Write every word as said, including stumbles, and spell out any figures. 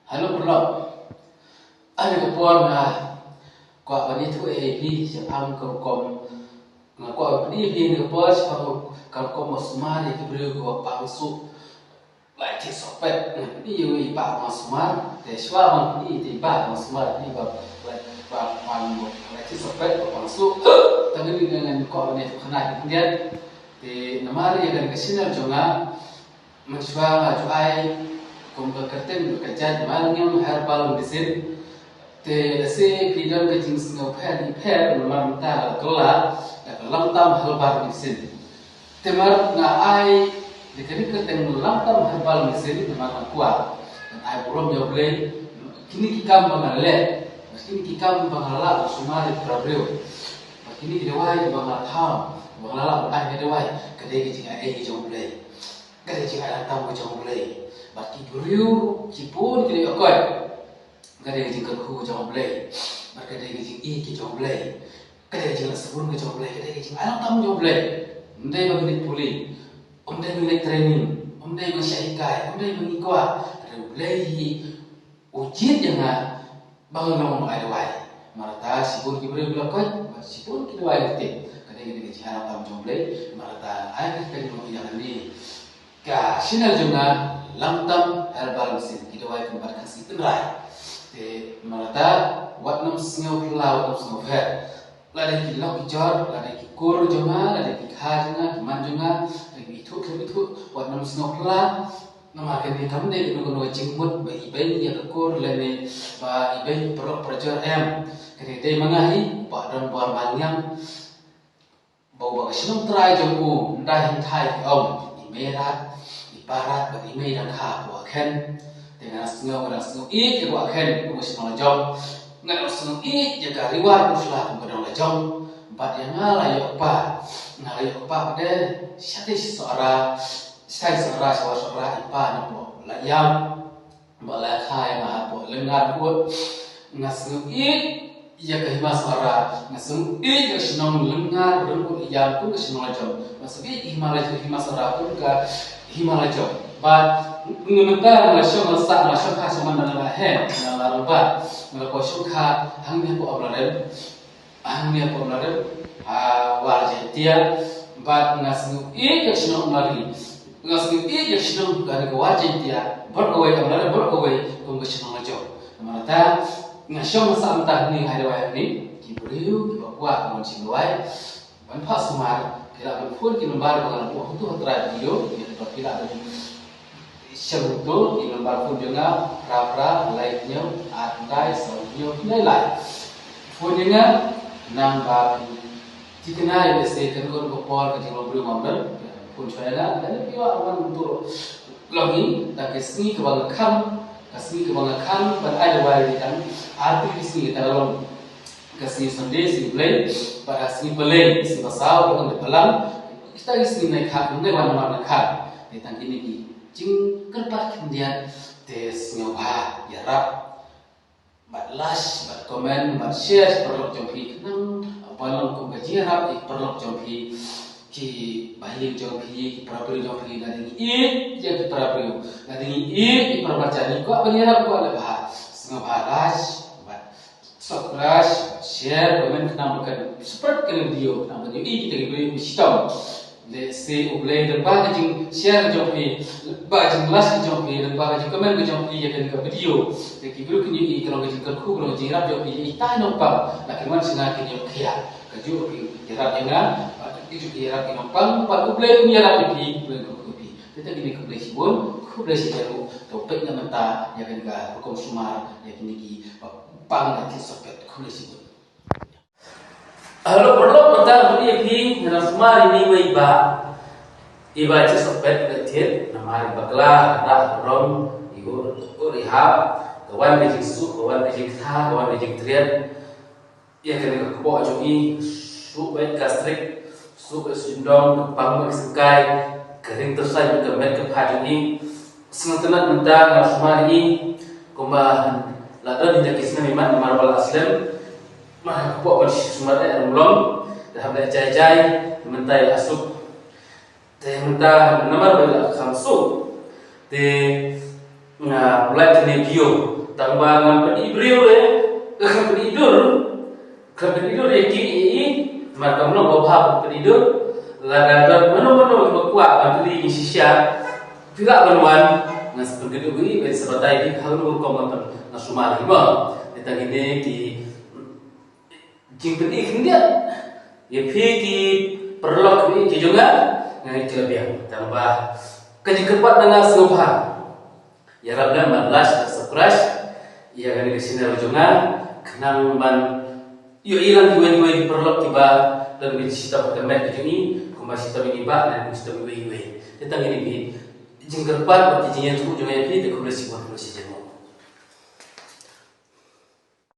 Hello paralok. Ha kane ka por nga kwah ban ïathuh ïa phi shaphang ka rukom, nga kwah ban ïathuh ïa phi ha kane ka por shaphang ka rukom ban sumar ïa ki briew kiba pang suk. Ba ki sohpet, nga pyni ïa i bah ba sumar, te shuwa ban pyni ïa i bah ba sumar, pyni ba, ba, ba, ba, ba ki sohpet, ba pang suk. Tang kane nga, nga kwah ban ïathuh kane ïa phi. Te namar ïa kane ka channel jong nga, mynshuwa nga ju ai kum ka kyrteng ka jait Malngiang Herbal Medicine. Te lehse phi don ka jingsngewpher, i pher namar mynta ka la kylla da ka Langtam Herbal Medicine. Te mar nga ai da ka kyrteng Langtam Herbal Medicine namar nga kwah ban ai burom ïa U Blei. Kine ki kam ba nga leh, kine ki kam ba nga lah ban sumar ïa ki para briew. Bad kine ki dawai ba nga thaw, ba nga lah ban ai ki dawai, ka dei ka jingai ei jong U Blei. Ka dei ka jingai lang tam ka jong U Blei. Bad ki briew shibun ki dei ïa ka, ka dei ka jingkyrkhu ka jong U Blei. Bad ka dei ka jingïeit ka jong U Blei. Ka dei ka jingïasyrdoh ka jong U Blei, ka dei ka jingai lang tam jong U Blei. Ym dei ba ngi leit pule, ym dei ba ngi leit training, ym dei ba ngi shah hikai, ym dei ba ngi kwah. Ka dei U Blei hi u jied ïa nga ba ngan long ba ai dawai. Namar kata shibun ki briew ki la koit, bad shibun ki dawai ki tip. Ka dei ka dei ka jingai lang tam jong U Blei. Namar kata ai ka kyrteng ïa kane ka channel jong nga, Langtam Herbal Medicine, ki dawai kum bad ka sngewtynrai. Te namar kata wat nym sngewphylla, wat nym sngewpher. Lada ki lok ki jor, lada ki kur jong nga, lada ki kha jong nga, ki man jong nga, lada ki ithuh ki ithuh, wat nym sngewphylla. Namar kane kam dei kano kano ka jingmut ba i beiñ ïa ka kur lane ba i beiñ paralok parajor em. Kane dei ma nga hi, Bah Donbor Malngiang. Ba u ba ka shnong trai jong u, nda hin thai ki ong, i Meirat, i Parat, bad i Meidangkha, Bah Khen. Te nga sngew, nga sngew ïeit ïa Bah Khen, kum ka shnong la jong. Nga sngew ïeit ïa ka Riwar Pyrshah, kum ka dong la jong. Bad ïa nga la ïoh kpa, nga la ïoh kpa pat de, shatei shi Sohra, shatei Sohra, shatei Sohra, i pa na Bah Laiam. Ba la kha ïa nga hapoh Lyngngar Kut. Nga sngew ïeit ïa ka Hima Sohra, nga sngew ïeit ïa ka shnong Lyngngar Ryngkut Laiam kum ka shnong la jong. Nga sngew ïeit ïa ka Hima la, Hima Sohra kum ka Hima la jong. Bad nga mynta nga la shong, nga la sah, nga la shong kha sha man, nga la heh, nga la rangbah, nga la poi shong kha hangne hapoh Umlarem. Hangne hapoh Umlarem, ha War Jaintia, bad nga sngew ïeit ïa ka shnong Umlarem. Nga sngew ïeit ïa ka shnong, kane ka War Jaintia, bad kawei ka Umlarem, bad kawei kum ka shnong la jong. Namar kata nga shong nga sah mynta hangne, nga ai dawai hangne. Ki briew kiba kwah ban shim dawai, ban phah sumar, phi lah ban phone ki number ba nga la buh hangto ha trai video, ïa kaba phi lah ban shem hangto, ki number phone jong nga, phra phra lai hynñiew, ar khyndai saw hynñiew khyndai lai. Phone ïa nga, nang ba phi thikna ïa, lehse kano kano ka por ka jinglong briew ngam don, phone shuwa ïa nga, lane phi lah ban phone hangto. Long hi, tang ka sngi kaba nga khang, ka sngi kaba nga khang ban ai dawai, tang artylli ki sngi, tang long ka sngi Sunday, sngi Blei, bad ka sngi Palei, sngi Basaw, ka sngi Balang. Kita ki sngi nga khang, nga wan namar nga khang. Te tang kine ki jingkyrpad khyndiat, te sngewbha ïarap bad like, bad comment, bad share ïa ki paralok jong phi, khnang ba long kum ka jingïarap ïa ki paralok jong phi, ki bahaïing jong phi, ki para briew jong phi. Lada ngi ïeit ïa ki para briew, lada ngi ïeit ïa ki para marjan, ngi kwah ban ïarap, kwah leh bha, sngewbha like bad subscribe, share, comment, khnang ba kan spread kane ka video, khnang ba ngi ïohi kita ki briew ba shitom. Lehse U Blei, lyngba ka jingshare ka jong phi, lyngba ka jinglike ka jong phi, lyngba ka jingcomment ka jong phi ïa kane ka video, te ki briew kin ïohi, ka long ka jingkyrkhu, ka long ka jingïarap jong phi ïa kita i nongpang, la kin wan sha nga kin ïoh khiah. Kajuh phi ïarap ïa nga, bad kajuh phi ïarap ïa i nongpang, bad U Blei un ïarap ïa phi, U Blei un kyrkhu ïa phi. Te tang kine, khublei shibun, khublei shibun. To peit na mynta ïa kane ka rukom sumar ïa kine kiba pang da ki sohpet. Khublei shibun. Hello paralok, mynta nga pyni ïa phi, nga dang sumar ïa ine i wei i bah. I bah i sohpet, i bah i thied, namar i bakla, i dah burom, i ur, ur i hap, ka wan ka jingsuk, ka wan ka jingkha, ka wan ka jingtriat. Ïa kane ka kpoh jong i, suk beit ka strik, suk beit ka syndon, ka pang beit ka syngkai, ka ring tyrsai beit ka met ka phad jong i. Sngewtynnat mynta nga sumar ïa i, kumba la don ïa ki snem imat namar ba la slem. Mar ka kpoh ban sumar eh ym long, da hap leh jai jai, mynta i la suk. Te mynta namar ba i la kham suk, te nga pynlait kane video. Tang ba ngan pyni briew re, ngan pyni dur. Ngan pyni dur ïa ki i, i, mar kam long ba bha pyni dur. Lada don mano mano ba kwah ban pyni ïa ki shisha. Phi lah ban wan, ngan sa pynkynduh ïa ki, ban sa batai ïa ki, ha kano ka rukom ngan pyn, ngan sumar ïa ki ba. Ïa tang kine ki jingpyni khyndiat. Ïa phi ki paralok ki jong nga, nga ïa ki la biang. Tang ba ka jingkyrpad na nga sngewbha. Ïarap lem ban like, subscribe ïa kane ka channel jong nga, khnang ban ïohi lang kiwei kiwei ki paralok kiba don ki shitom ha ka met ka jong ngi, kumba shitom ïa ngi bah, lane kumba shitom iwei iwei. Te tang kine ki jingkyrpad bad ki jingïathuh jong nga ïa phi, te khublei shibun, khublei shibun.